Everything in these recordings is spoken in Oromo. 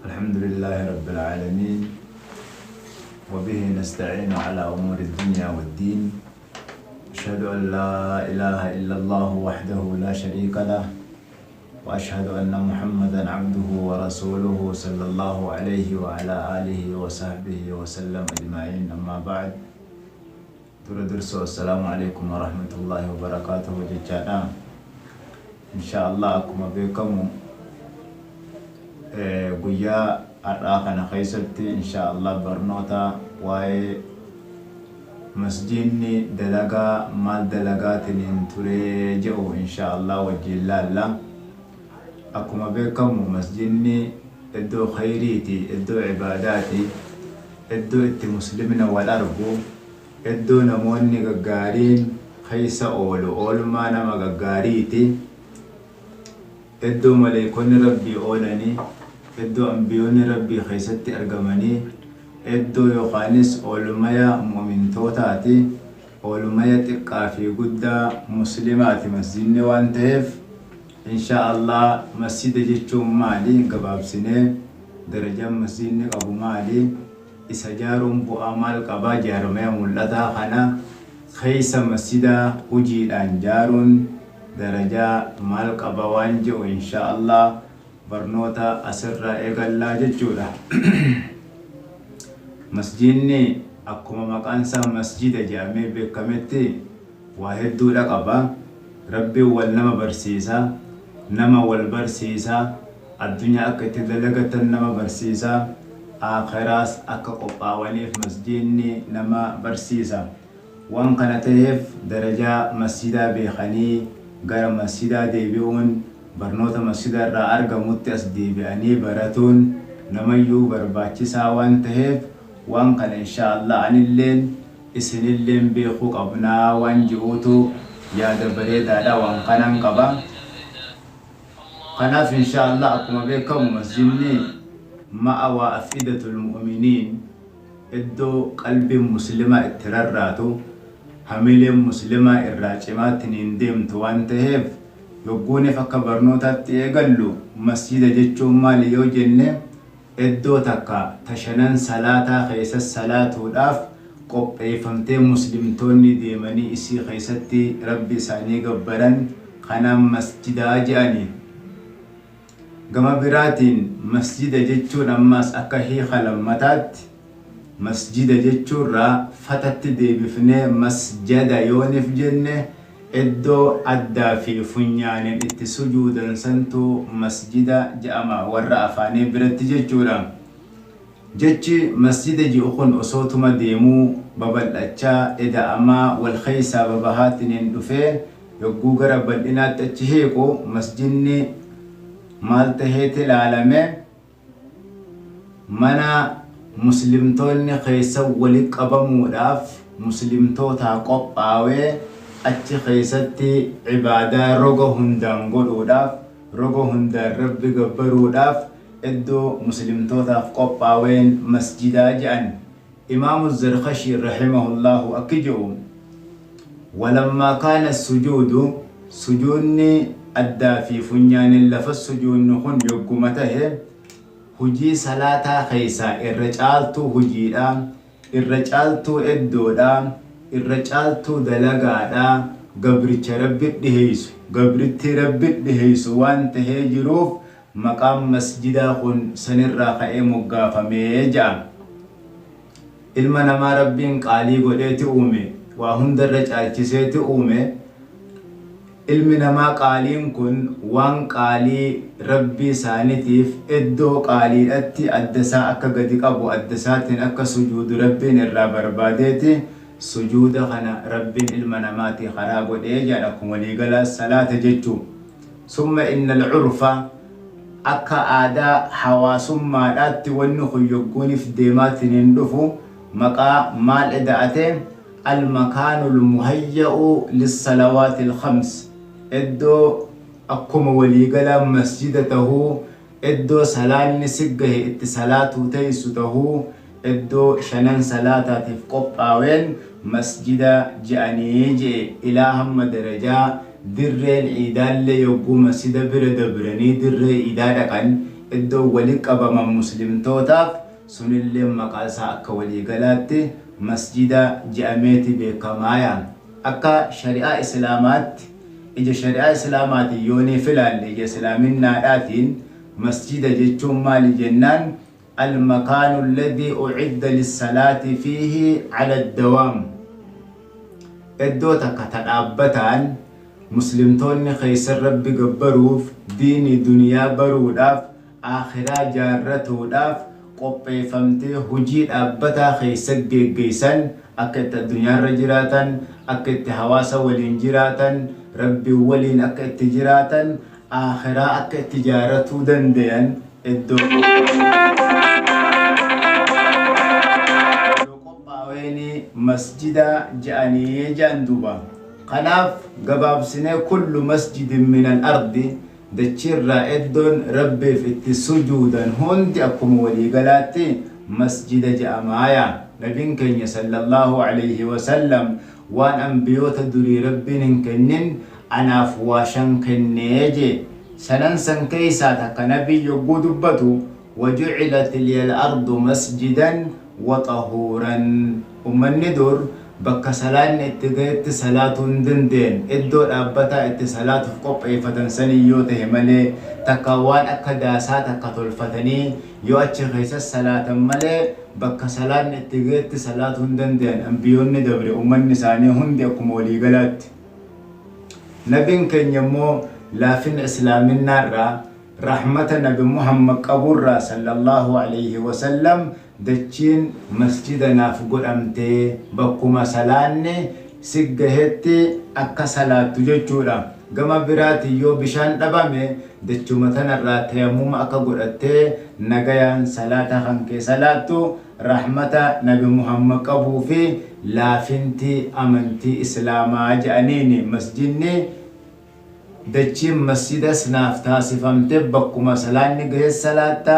الحمد لله رب العالمين وبه نستعين على أمور الدنيا والدين. أشهد أن لا إله إلا الله وحده لا شريك له، وأشهد أن محمدا عبده ورسوله صلى الله عليه وعلى آله وصحبه وسلم أجمعين. أما بعد، dura dursoo assalaamu alaikum warahmatullaahi wabarakaatuhu jechaadha. Insha Allah, akkuma beekamu guyyaa har'aa kana keessatti insha Allah barnoota waa'ee masjiidni dalagaa maal dalagaatiniin turee jedhu insha Allah wajjin laalla. Akkuma beekamu masjiidni iddoo khayriiti, iddoo ibaadaati, iddoo itti muslimna wal argu, iddoo namoonni gaggaariin keessa oolu, oolmaa nama gaggaariiti, iddoo maleeykonni Rabbii oolanii, iddoo anbiyoonni Rabbii keessatti argamanii, iddoo yookaanis oolmaya mu'mintootaati, oolmaya xiqqaa fi guddaa muslimaati masjidni. Waan ta'eef insha Allah masjida jechuun maali, gabaabsinee darajaan masjidni qabu maali, isa jaaruun bu'aa maal qabaa, jaarmaya mul'ataa kana keessa masjida hujiidhaan jaaruun darajaa maal qaba waan jedhu insha Allah barnoota asirraa eegallaa jechuudha. Masjidni akkuma maqaan isaa masjida jedhamee beekametti waa hedduudha qaba. Rabbiin wal nama barsiisa, nama wal barsiisa, addunyaa akka itti dalagatan nama barsiisa, aakhiraas akka qophaawaniif masjidni nama barsiisa. Waan kana ta'eef darajaa masjidaa beekanii gara masjidaa deebi'uun, barnoota masjida irraa argamutti as deebi'anii baratuun namayyuu barbaachisaa waan ta'eef, waan kana insha Allah anilleen isinilleen beekuu qabnaa waan ji'uutu yaada bareedaadha waan kanan qaba. Kanaaf insha Allah akkuma beekamu masjidni ma'awaa afidatul mu'miniin, iddoo qalbiin muslimaa itti rarraatu, hamileen muslimaa irraa cimaatiniin deemtu waan ta'eef, yogguuniif akka barnootaatti eegallu masjida jechuun maali yoo jenne, iddoo takka ta shanan salaataa keessa salaatuudhaaf qopheeffamtee muslimtoonni deemanii isii keessatti Rabbi isaanii gabbaran kanaan masjidaa jedhani. Gama biraatiin masjida jechuun ammaas akka hiika lammataatti masjida jechuurraa fatatti deebifnee masjada yoonif jenne, iddoo addaa fi funyaaniin itti sujuudan santu masjida jedhama warra afaanii biratti jechuudha. Jechi masjida ji'u kun osootuma deemuu babal'achaa, eda'amaa, wal keessaa babahaatiniin dhufee yogguu gara bal'inaatti achi hiiqu masjidni maal taheeti ilaalame? Mana muslimtoonni keessa wali qabamuudhaaf muslimtootaa qophaawee, achi keessatti ibaadaa roga hundaan godhuudhaaf, roga hundaan Rabbi gabbaruudhaaf iddoo muslimtootaaf qophaaween masjidaa jedhan. Imaamu Zarkashii rahimahullaahu akki jedhu: walammaa kaana sujuudu, sujuudni addaa fi funyaanin lafa sujuudni kun yogguma tahe hujii salaataa keessaa irra caaltuu hujiidha, irra caaltuu eddoodha, irra caaltuu dalagaadha, gabricha Rabbi dhiheeysu, gabrittii Rabbi dhiheeysu waan tahee jiruuf maqaan masjidaa kun sanirraa ka'ee moggaafamee jedha. Ilma namaa Rabbiin qaalii godheeti uume, waa hundarra caalchiseeti uume. Ilmi namaa qaaliin kun waan qaalii Rabbii isaaniitiif iddoo qaaliidhatti adda isaa akka gadi qabu, adda isaatiin akka sujuudu Rabbiin irraa barbaadeeti sujuuda kana Rabbiin ilma namaatii karaa godhee jedha. Akkuma waliigalaa salaata jechuu. Summa innal curfa, akka aadaa hawaasummaadhaatti wanni kun yogguunif deemaatiin hin dhufu maqaa maal eda'ate? Almakaanul muhayya'u lissalawaatil khams, iddoo akkuma waliigalaa masjida tahuu, iddoo salaanni si gahe itti salaatuu teessu tahuu, iddoo shanan salaataatiif qophaaween masjida je'anii je'e. Ilaa hamma darajaa dirreen iidaallee yogguu masjida bira dabranii dirree iidaa dhaqan Iddoo wali qabaman muslimtootaaf sunillee maqaa isaa akka waliigalaatti masjida je'ameeti beekamaaya. Akka shari'aa Islaamaatti, ija shari'aa Islaamaatiin yooniif ilaalle, ija Islaaminnaadhaatiin masjida jechuun maali jennaan, al-makaanu alladhii u'idda lis-salaati fiihi ala ad-dawaam, iddoo takka ta dhaabbataan muslimtoonni keessa Rabbi gabbaruuf, diinii duniyaa baruudhaaf, aakhiraa jaarratuudhaaf qopheeffamtee hujii dhaabbataa keessa geeggeessan, akka itti addunyaarra jiraatan, akka itti hawaasa waliin jiraatan, Rabbi waliin akka itti jiraatan, aakhiraa akka itti jaarratuu dandayan iddoo qophaa'eeni masjida je'anii je'an duuba. Kanaaf gabaabsinee kullu masjidin min al-ardi, dachiirraa iddoon Rabbiif itti sujuudan hundi akkuma waliigalaatti masjida je'amaaya. Nabiin keenya sallallahu alayhi wasallam waan anbiyoota durii Rabbiin hin kennin anaaf waa shan kennee jee. Shanan san keessaa takka Nabiin yogguu dubbatu, wajucilat liyal ardu masjidan wa xahuuran. Ummanni dur bakka salaanni itti gahetti salaatuu hin danda'an, iddoo dhaabbataa itti salaatuuf qopheeffatan sanii yoo tahe malee, takka waan akka daasaa takka tolfatanii yoo achi keessas salaatan malee, bakka salaanni itti gahetti salaatuu hin danda'an anbiyoonni dabre ummanni isaanii hundi akkuma waliigalaatti. Nabiin keenya immoo laafina Islaaminnaarraa, rahmata Nabi Muhammad qaburraa sallallahu alayhi wasallam, dachiin masjida naaf godhamtee bakkuma salaanni si gahetti akka salaattu jechuudha. Gama biraatiin yoo bishaan dhabame dachuma tanarraa tayammuma akka godhattee nagayaan salaata kan kee salaattu, rahmata Nabi Muhammad qabuu fi laafinti amantii Islaamaa je'aniini masjidni dachiin masjidas naaf taasifamte, bakkuma salaanni gahe salaatta,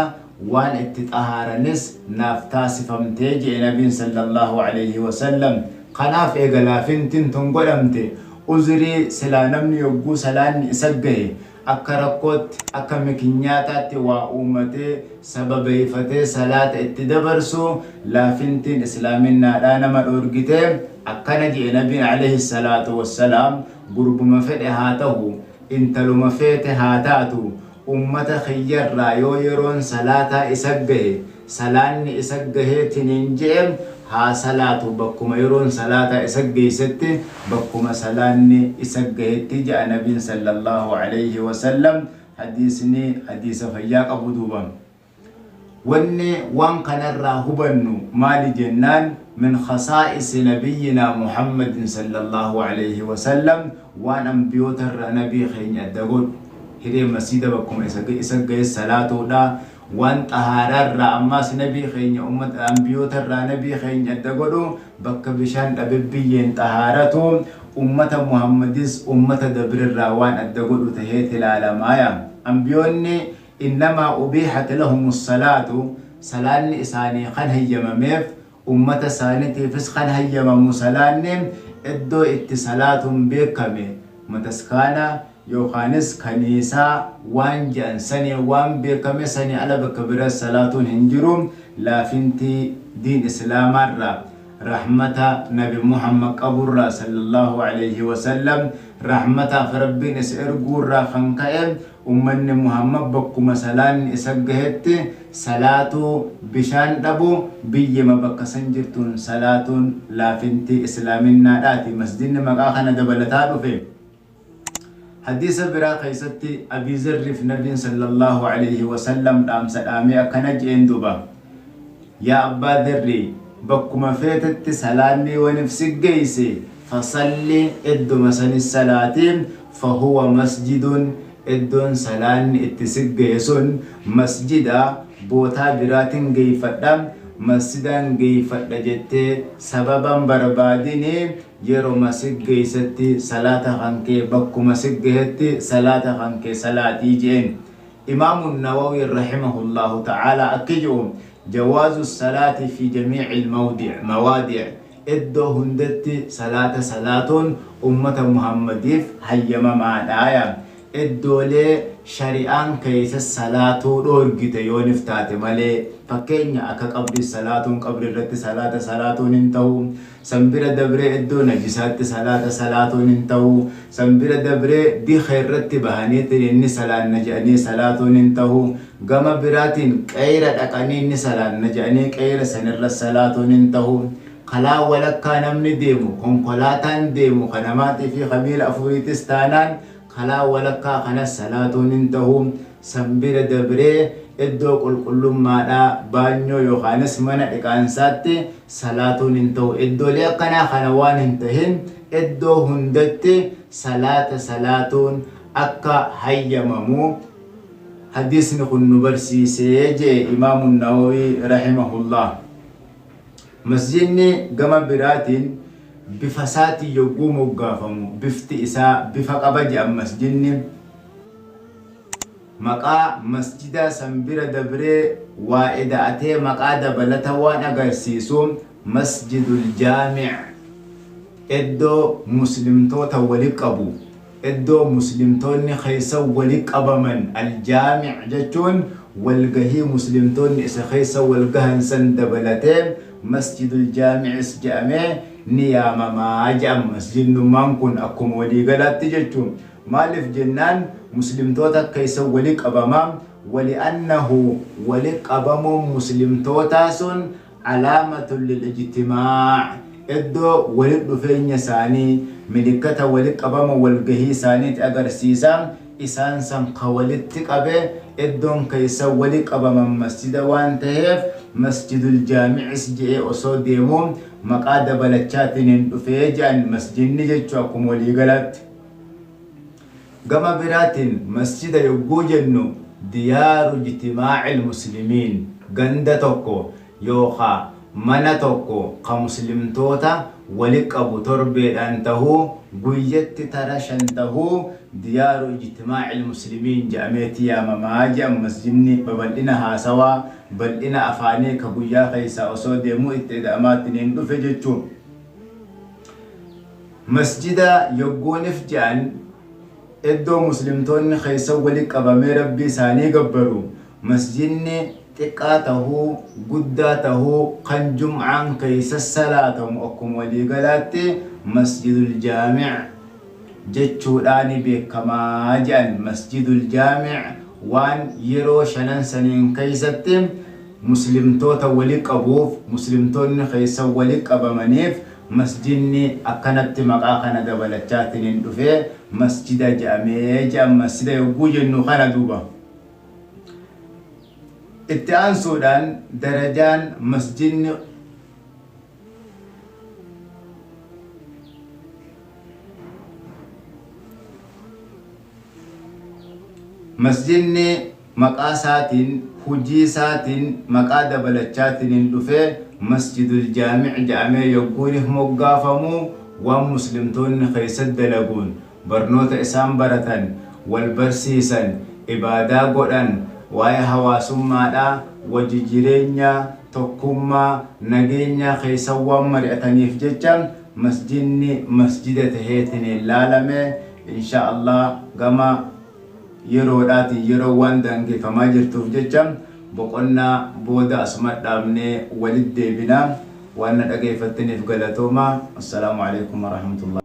waan itti xahaaranis naaf taasifamtee je'e Nabiin sallallahu alayhi wasallam. Kanaaf eega laafintiin tun godhamte, uzrii silaa namni yogguu salaanni isa gahe akka rakkootti, akka mikinyaataatti waa uumatee sababeeyfatee salaata itti dabarsu, laafintiin Islaaminnaadhaa nama dhoorgite. Akkana je'e Nabiin alayhi salaatu wassalaam: gurbuma fedhe haa tahu, intaluma feete haa taatu, ummata kiyyarraa yoo yeroon salaataa isa gahe, salaanni isa gaheetiniin je'e, haa salaatu bakkuma yeroon salaataa isa geessetti, bakkuma salaanni isa gahetti je'a Nabiin sallallahu alayhi wasallam. Hadiisni hadiisa fayyaa qabu duuba. Wanni waan kanarraa hubannu maali jennaan, min khasaa'isi nabiyyinaa Muhammadin sallallahu alayhi wasallam, waan anbiyootarraa nabii keenya adda godhu hiree masjida bakkuma isa gahe salaatuudha. Waan xahaaraarraa ammaas nabii keenya ummata anbiyootarraa nabii keenya adda godhu bakka bishaan dhabe biyyeen xahaaratu, ummata Muhammadis ummata dabrirraa waan adda godhu taheet ilaalamaaya. Anbiyoonni innamaa ubiihat lahumu salaatu, salaanni isaanii kan hayyamameef, ummata isaanitiifis kan hayyamamu salaanni iddoo itti salaatuun beekame mataskaana yookaanis kaniisaa waan je'an sanii waan beekame sanii ala bakka biraas salaatuun hin jiru. Laafintii diin Islaamaarraa, rahmata Nabi Muhammad qaburraa sallallahu alayhi wasallam, rahmataaf Rabbiin isa erguurraa kan ka'e ummanni Muhammad bakkuma salaanni isa gahetti salaatuu, bishaan dhabu biyyema bakka san jirtuun salaatuun laafintii Islaaminnaadhaati masjidni maqaa kana dabalataa dhufe. Hadiisa biraa keessatti Abii Zarriif Nabiin sallallahu alayhi wasallam dhaamsa dhaamee akkana je'een duuba: yaa Abbaa Dharrii, bakkuma feetetti salaanni wanif si geeyse, fasalli, idduma sanis salaati, fahuwa masjidun, iddoon salaanni itti si gahe sun masjida, bootaa biraatin geeyfadha, masjidaan geeyfadha jettee sababan barbaadini, yeroma si geeysetti salaata kankee bakkuma si gahetti salaata kankee salaatii je'een. Imaamu Nawawi rahimahullahu ta'ala akki je'u: jawaazu salaati fi jamiici mawaadic, iddoo hundatti salaata salaatuun ummata Muhammadiif hayyamamaadhaaya. Iddoolee shari'aan keeysa salaatuu dhoorgite yoonif taate malee. Fakkeenya akka qabrii salaatuun qabrii irratti salaata salaatuun hin tahu. San bira dabree iddoo najisaatti salaata salaatuun hin tahu. San bira dabree dikha irratti bahaniitiin inni salaanna je'anii salaatuun hin tahu. Gama biraatiin qeyra dhaqanii inni salaanna je'anii qeyra sanirra salaatuun hin tahu. Kalaa walakkaa namni deemu, konkolaataan deemu ka namaatii fi ka miila afuriitis taanaan kalaa walakkaa kanas salaatuun hin tahu. San bira dabree iddoo qulqullummaadhaa, baanyoo yookaanis mana dhiqaansaatti salaatuun hin tahu. Iddoolee akkanaa kana waan hin tahin iddoo hundatti salaata salaatuun akka hayyamamu hadiisni kun nu barsiise je'e Imaamu Nawawii rahimahullah. Masjidni gama biraatiin bifa isaatiin yogguu moggaafamu bifti isaa bifa qaba je'an masjidni. Maqaa masjidaa san bira dabree waa eda'atee maqaa dabalata waan agarsiisu Masjidul Jaami' iddoo muslimtoota wali qabu, iddoo muslimtoonni keessa wali qabaman. Al-Jaami' jechuun walgahii muslimtoonni isa keessa wal gahan san dabalatee Masjidul Jaami'is je'amee ni yaamama je'an masjidnummaan kun akkuma walii galaatti jechuun. Maaliif jennaan muslimtoota keessa wali qabama, wali'annahu wali qabamuun muslimtootaa sun alaamatun lil ijtimaac iddoo wali dhufeenya isaanii, milikkata wali qabama walgahii isaaniiti agarsiisa. Isaan san ka walitti qabe iddoon keessa wali qabaman masjida waan taheef Masjidul Jaami'is je'ee osoo deemuu maqaa dabalachaatiniin dhufee je'an masjidni jechuu akkuma walii galaatti. Gama biraatiin masjida yogguu jennu diyaaru ijtimaa'il muslimiin ganda tokko yookaa mana tokko ka muslimtoota wali qabu torbeedhaan tahuu guyyatti tara 5 tahuu diyaaru ijtimaa'il muslimiin je'ameeti yaamama je'an masjidni babal'ina haasawaa bal'ina afaanii ka guyyaa keessaa osoo deemuu itti eda'amaatiniin dhufe jechu. Masjida yogguunif je'an iddoo muslimtoonni keessa wali qabamee Rabbii isaanii gabbaru. Masjidni xiqqaa tahuu guddaa tahuu kan jum'aan keessa salaatamu akkuma walii galaatti Masjidul Jaami' jechuudhaani beekkama je'an. Masjidul Jaami' waan yeroo shanan saniin keessatti muslimtoota wali qabuuf muslimtoonni keessa wali qabamaniif Masjidni akkanatti maqaa kana dabalachaatiniin dhufe masjida je'ame je'an. Masjida yogguu jennu kana duuba. Itti aansuudhaan darajaan masjidni Masjidni maqaa isaatiin, hujii isaatiin maqaa dabalachaatiniin dhufe Masjidul Jaami' ja'amee yogguunif moggaafamu waan muslimtoonni keessa dalaguun, barnoota isaan baratan, wal barsiisan, ibaadaa godhan, waa'ee hawaasummaadhaa, wajji jireenyaa, tokkummaa, nageenyaa keessa waan mari'ataniif jecha masjidni masjida taheetiniin laalame. Insha Allah gama yeroodhaatiin yeroo waan daangeffamaa jirtuuf jecha boqonnaa booda asuma dhaabnee walitti deebina. Waan na dhageeffattaniif galatoomaa. Assalaamu alaikum warahmatullahi.